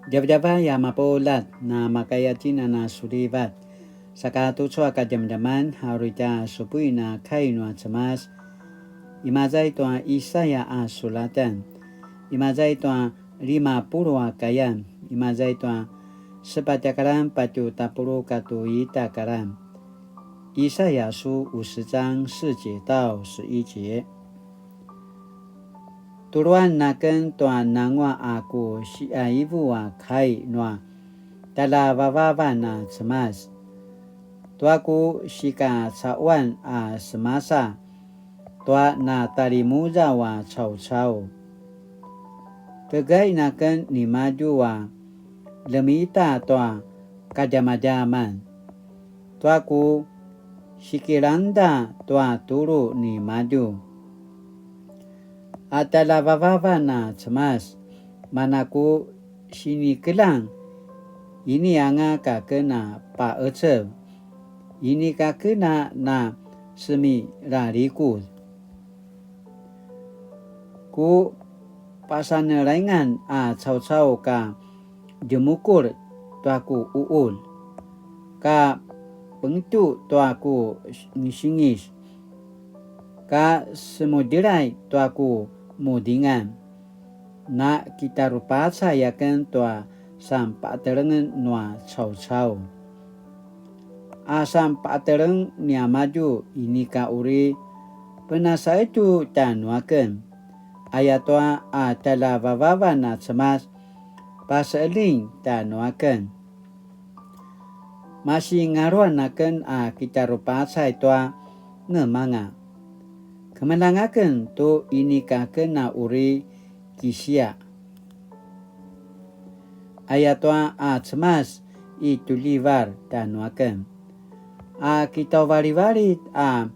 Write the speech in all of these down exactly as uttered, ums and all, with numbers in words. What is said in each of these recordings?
Djavadjavay a mapuljat, na makaya tjen a na sulivat. Saka tucu a kadjamadjaman, a uri tja supuin a kai nua Cemas. Imaza i tua Isaya a sulatan. Imaza i tua lima puluq a kayan. Imaza i tua sepatj a karan patje tapuluq katua ita a karan. 以賽亞書五十章四節到十一節。 Tuluan aken tua nanguaq a ku siqaivu a kai nua tjaljavavavan a Cemas, tua ku sikacaquan a semasa tua na talimuzaw a caucau. Tegain aken nimadju a ljemita tua kadjamadjaman, tua ku sikilangda tua tulu nimadju. A tjaljavavavan a Cemas, mana ku sinikeljang, ini anga ka ken a paqecev, ini ka ken a na semilalikud. Ku pasanelaingan a caucau ka djemukul tua ku uqulj, ka pengtju tua ku singis, ka semudjelay tua ku mudingan. Na kitarupacay aken tua sanpaqetelengen nua caucau. A sanpaqeteleng niamadju inika uri penasaqetju tjanuaken. Ayatua a tjaljavavavan a Cemas paseqeljing tjanuaken. Masingaluan aken a kitarupacay tua nemanga. Kemeljang aken tu inika ken a uri kisiaq. Ayatua a Cemas i tjuljivar tjanuaken, a kitavalivalit a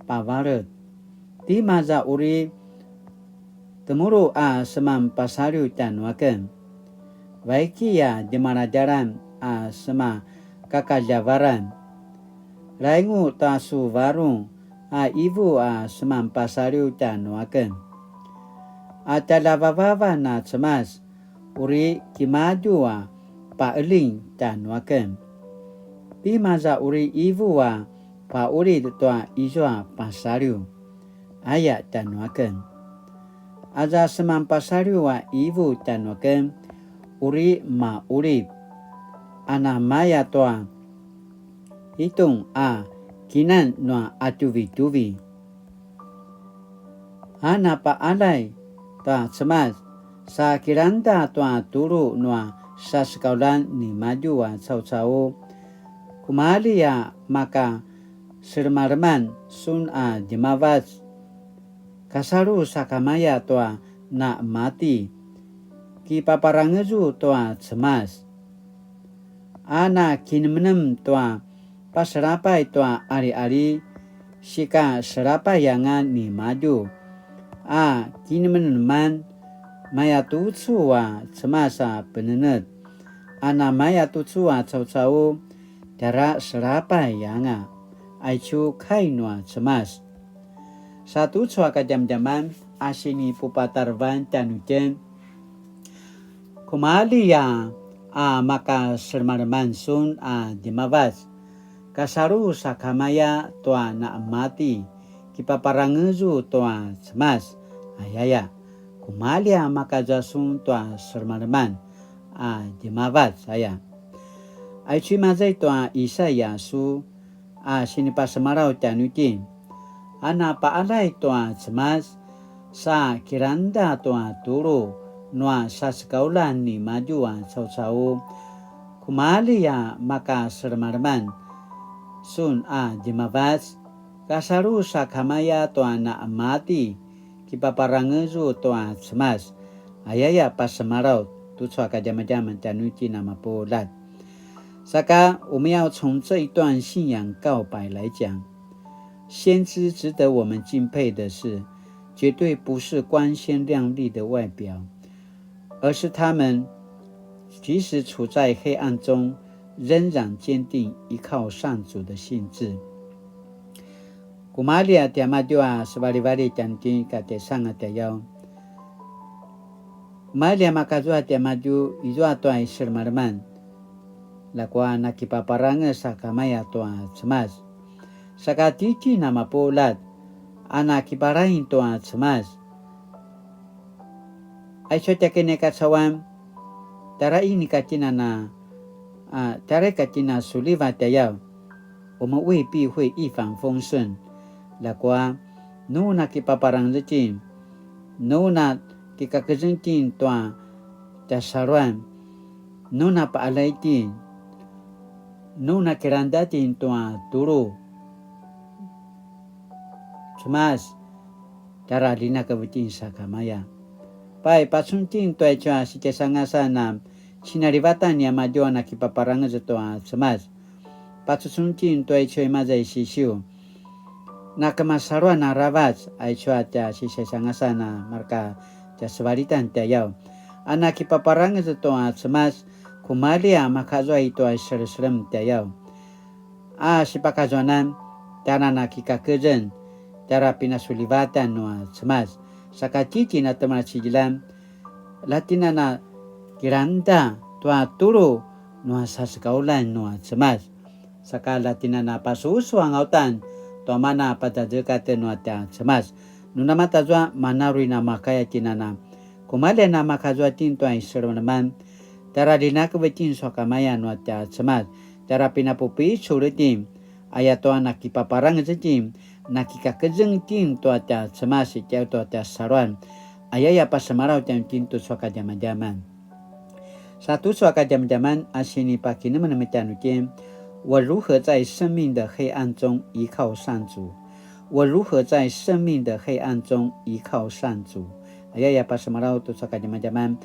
pavalet. Timaza uri temulu a seman pasaliw tjanuaken, vaiki a djemaladjalan a sema kakaljavaran. Laingu ta su varung a ivu a seman pasaliw tjanuaken. A tjaljavavavan a Cemas, uri kimadju a paqeljing tjanuaken. Timaza uri ivu a paqulid tua izua pasaliw, aya tjanuaken. Aza seman pasaliw a ivu tjanuaken, uri maqulip, a namaya tua itung a kinan nua qatjuvitjuvi. A napaqaljay ta Cemas, sa kilangda tua tulu nua sasekauljan nimadju a caucau. Kumalji a maka selemaleman sun a djemavac, kasalu sakamaya tua na mati, kipaparangezu tua Cemas. A na kinemenem tua paselapay tua aliali, sika selapay anga nimadju. A kinemeneman, maya tucu a Cemas a penenet. A namaya tucu a caucau, tjara selapay anga. Aicu kai nua Cemas. Sa tucu a kadjamadjaman a sinipupatarevan tjanuitjen. Kumalji a, a maka selemaleman sun a djemavac, kasalu sakamaya tua na mati, kipaparangezu tua Cemas, ayaya. Kumalji a makazua sun tua selemaleman a djemavac, aya. Aicu imaza i tua Isaya su a sinipasemalaw tjanuitjen. A napaqaljay tua Cemas, sa kilangda tua tulu nua sasekauljan nimadju a caucau. Kumalji a maka selemaleman sun a djemavac, kasalu sakamaya tua na mati, kipaparangezu tua Cemas, ayaya pasemalaw tucu a kadjamadjaman tjanuitjen a mapuljat. Saka, 我們要從這一段信仰告白來講，先知值得我們敬佩的是，絕對不是光鮮亮麗的外表，而是他們即使處在黑暗中，仍然堅定依靠上主的心志。Kumalji a tiamadju a sevalivali tjanuitjen ka tjaisangas tjayaw. Malji a makazua tiamadju izua tua i selemaleman. Ljakua nakipaparangez sakamaya tua Cemas. Saka tjitjen a mapuljat a nakiparaing tua Cemas. Aicu a tja kinaikacauan, tjara inika tjen a na, a, tjara ika tjen a suljivatj tjayaw. 我們未必會一帆風順。Ljakua, nu nakipaparangez itjen, nu nakikakezeng itjen tua tja saluan, nu napaalay itjen, nu nakilangda itjen tua tulu. Cemas, tjara ljinakev itjen sakamaya. Pai, pacun itjen tua aicu a sitjaisangasan a sinalivatan niamadju a nakipaparangez tua Cemas. Pacucun itjen tua aicu a imaza i Sisiu. Nakemasaluan aravac aicu a tja sisaisangasan a mareka tja sevalitan tjayaw. A nakipaparangez tua Cemas, kumalji a makazua i tua i seleselem tjayaw. A sipakazuanan, tjara nakikakezeng, tjara pinasuljivatan nua Cemas. Saka tjitjen a temalacidilan, ljatjen a na kilangda tua tulu nua sasekaulan nua Cemas. Saka ljatjen a na pasusu anga uta tua mana pazazekatj nua tja Cemas. Nu namatazua mana uri namakaya tjen a na kumalji a namakazua itjen tua i selemaleman. Tjara ljinakev itjen sakamaya nua tja Cemas. Tjara pinapupicul itjen. Ayatua nakipaparangez itjen, nakikakezeng itjen tua tja Cemas i tjai tua tja saluan. Ayaya pasemalaw tjanuitjen tucu a kadjamadjaman. Sa tucu a kadjamadjaman a sinipakinemenem tjanuitjen, 我如何在生命的黑暗中依靠上主？我如何在生命的黑暗中依靠上主？ Ayaya pasemalaw tucu a kadjamadjaman,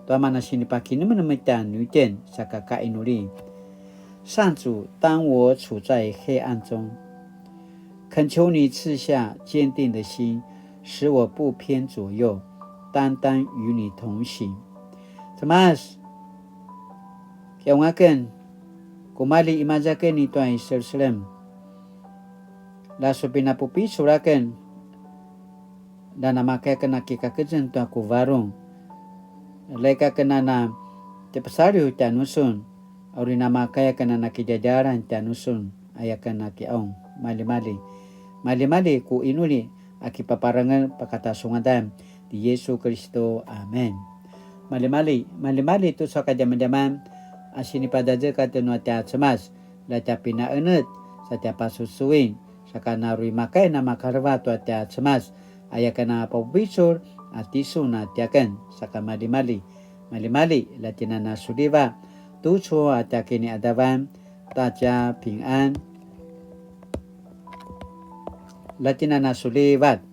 tua mana sinipakinemenem tjanuitjen, saka kainuli. 上主，当我处在黑暗中，恳求你赐下坚定的心，使我不偏左右，单单与你同行。Cemas, kiqaung aken, kumalji imaza aken i tua i seleselem. Lja su pinapupicul aken, lja namakaya aken a kikakezeng tua ku varung. Lja ika aken a na tjepesaliw tjanusun, a uri namakaya aken a na kidjadjalan tjanusun, aya aken a kiqaung. Maljimalji. Maljimalji ku inuli a kipaparangez pakata su ngadan ti Yesu Kiristu. Amen. Maljimalji, maljimalji tucu a kadjamadjaman a sinipadazekatj nua tja Cemas, lja tja pinaqenetj, sa tja pasusuin, saka na uri makaya na makaleva tua tja Cemas, aya aken a papupicul a tisun a tiaken, saka maljimalji, maljimalji, lja tjen a na suljivatj, tucu a tja kiniqadavan, ta tja pingan, lja tjen a na suljivatj,